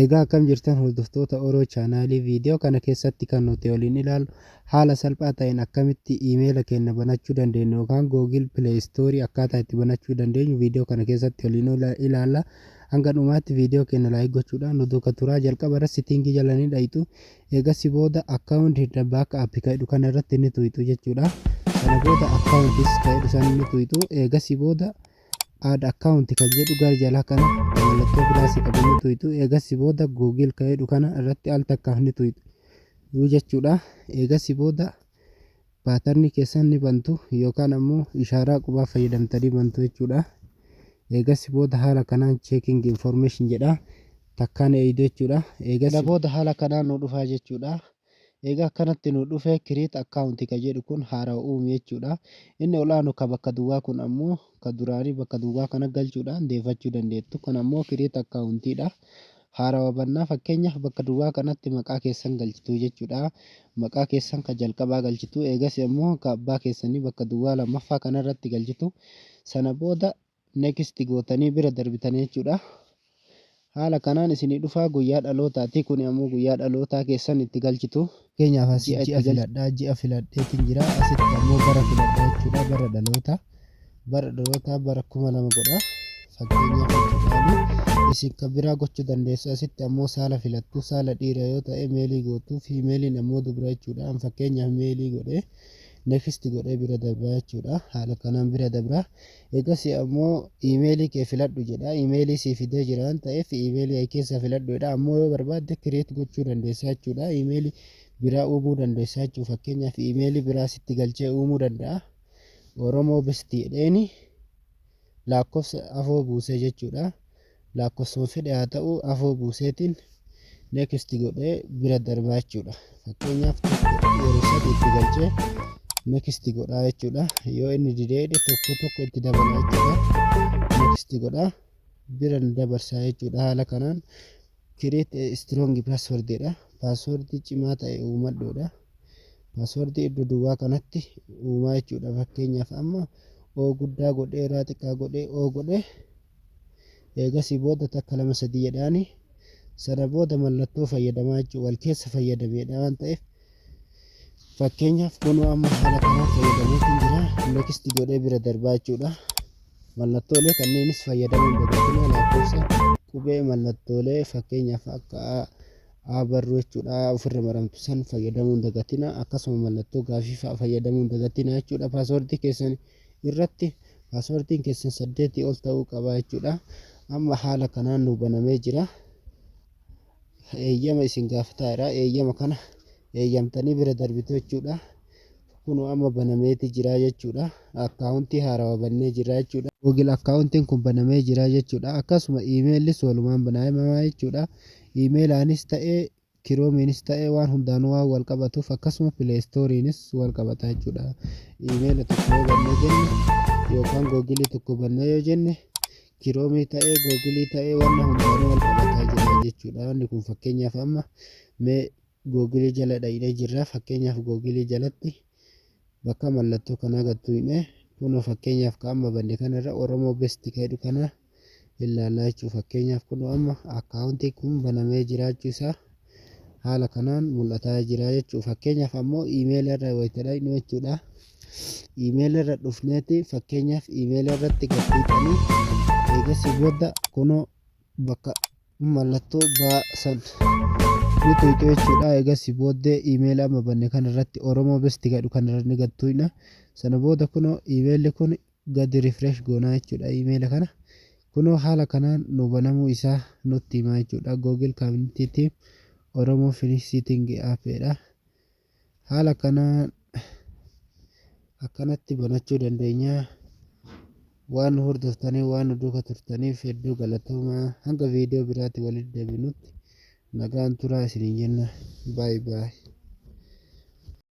Egaa akkam jirtan, hordoftoota Oroo chaanaalii? Viidiyoo kana keessatti kan nuti waliin ilaallu haala salphaa ta'een akkamitti iimeela keenya banachuu dandeenyu yookaan Google Play Store akkaataa itti banachuu dandeenyu viidiyoo kana keessatti waliin ilaalla. Hanga dhumaatti viidiyoo keenya like gochuudhaan nu duuka turaa. Jalqaba irratti setting jala ni dhayitu. Eegasii booda account backup kan jedhu kana irratti ni tuqxu jechuudha. Sana booda accounts kan jedhu san ni tuqxu. Eegasii booda add account kan jedhu gara jalaa kana mallattoo plus qabu ni tuqxu. Eegasii booda Google kan jedhu kana irratti al takkaaf ni tuqxu jechuudha. Eegasii booda pattern keessan ni bantu yookaan ammoo ishaaraa qubaa fayyadamtanii bantu jechuudha. Eegasii booda haala kanaan checking information jedha. Takkaan eeydu jechuudha. Eegasii booda haala kanaan nu dhufaa jechuudha. Egaa akkanatti nu dhufe, create account kan jedhu kun haaraa uumi jechuudha. Inni olaanu ka bakka duwwaa kun ammoo ka duraanii bakka duwwaa kana galchuudhaan deeffachuu dandeettu. Kun ammoo create accountiidha. Haarawaa bannaa, fakkeenyaaf bakka duwwaa kanatti maqaa keessan galchitu jechuudha. Maqaa keessan ka jalqabaa galchitu. Eegas immoo ka abbaa keessanii bakka duwwaa lammaffaa kanarratti galchitu. Sana booda next gootanii bira darbitanii jechuudha. Haala kanaan isinii dhufaa. Guyyaa dhalootaati. Kun ammoo guyyaa dhalootaa keessan itti galchitu. Fakkeenyaaf asii ji'a filadhaa, ji'a filadheetiin jira. Asitti ammoo bara filadhaa jechuudha. Bara dhalootaa. Bara dhalootaa bara 2000 godha. Fakkeenyaaf jechuudhaani isin kan biraa gochuu dandeessu. Asitti ammoo saala filattu. Saala dhiira yoo ta'e male gootu, femaleiin ammoo dubra jechuudha. An fakkeenyaaf male godhee next godhee bira darbaa jechuudha. Haala kanaan bira dabraa. Eegas ammoo iimeelii kee filadhu jedha. Iimeelii sii fidee jira waan ta'eef iimeelii keessaa filadhu jedha. Ammoo yoo barbaadde create gochuu dandeessa jechuudha. Iimeelii biraa uumuu dandeessa jechuudha. Fakkeenyaaf iimeelii biraa sitti galchee uumuu danda'a. Oromoo Best jedheeni lakkoofsa afoo buusee jechuudha. Lakkoofsuma fedhe haa ta'u, afoo buuseetiin next godhee bira darbaa jechuudha. Fakkeenyaaf tokko yeroo sadi itti galchee next godhaa jechuudha. Yoo inni didee tokko tokko itti dabala jechuudha. Next godhaa, bira dabarsaa jechuudha. Haala kanaan create strong password dha. Password cimaa ta'e uumadhuudha. Password iddoo duwwaa kanatti uumaa jechuudha. Fakkeenyaaf amma O guddaa godhee, raa xiqqaa godhee, O godhee, eegasii booda takka, lama, sadii jedhaani. Sana booda mallattoo fayyadamaa jechuudha. Wal keessa fayyadameedha waan ta'eef, fakkeenyaaf kunoo amma haala kanaan fayyadameetiin jira. Next godhee bira darbaa jechuudha. Mallattoolee kanneenis fayyadamuu hin dagatinaa. Lakkoofsa, qubee, mallattoolee, fakkeenyaaf akka A barruu jechuudha, ofirra maramtu san fayyadamuu hin dagatinaa. Akkasuma mallattoo gaafii fa'a fayyadamuu hin dagatinaa jechuudha. Passwordii keessan irratti passwordiin keessan 8 ol ta'uu qaba jechuudha. Amma haala kanaan nu banamee jira. Eeyyama isin gaafataa jira. Eeyyama kana eeyyamtanii bira darbitu jechuudha. Kunoo amma banameeti jira jechuudha. Akkaawuntii haarawaa bannee jira jechuudha. Google akkaawuntiin kun banamee jira jechuudha. Akkasuma iimeellis walumaan banamaa jechuudha. Iimeelaanis ta'ee, Chromeiinis ta'ee, waan hundaanuu waan wal qabatuuf, akkasuma Play Storeiinis wal qabata jechuudha. Iimeela tokko yoo bannee jenne yookaan Google tokko bannee yoo jenne, Chrome ta'ee, Google ta'ee, wanna hundaanuu wal qabataa jira jechuudha. Wanni kun fakkeenyaaf amma mee Google jala dhaqnee jirra. Fakkeenyaaf Google jalatti bakka mallattoo kanaa gad tuqne, kunoo fakkeenyaaf ka amma banne kanarra Oromoo Best ka jedhu kana ilaallaa jechuudha. Fakkeenyaaf kunoo amma akkaawuntiin kun banamee jiraachuu isaa haala kanaan mul'ataa jira jechuudha. Fakkeenyaaf ammoo iimeela irra wayita dhaqnu jechuudha. Iimeela irra dhufneeti, fakkeenyaaf iimeela irratti gad tuqxanii, eegasii booda kunoo bakka mallattoo baa san ni tuqxu jechuudha. Eegasii booddee iimeela amma banne kana irratti Oromoo Best jedhu kana irra ni gad tuqna. Sana booda kunoo iimeelli kun gadi refresh goonaa jechuudha iimeela kana. Kunoo haala kanaan nu banamuu isaa nutti himaa jechuudha. Google Community Team Oromoo Finish Setting App dha. Haala kanaan akkanatti banachuu dandeenya. Waan nu hordoftanii, waan nu duuka turtaniif hedduu galatoomaa. Hanga viidiyoo biraatti walitti deebinutti nagaan turaa isiniin jenna. Bye bye.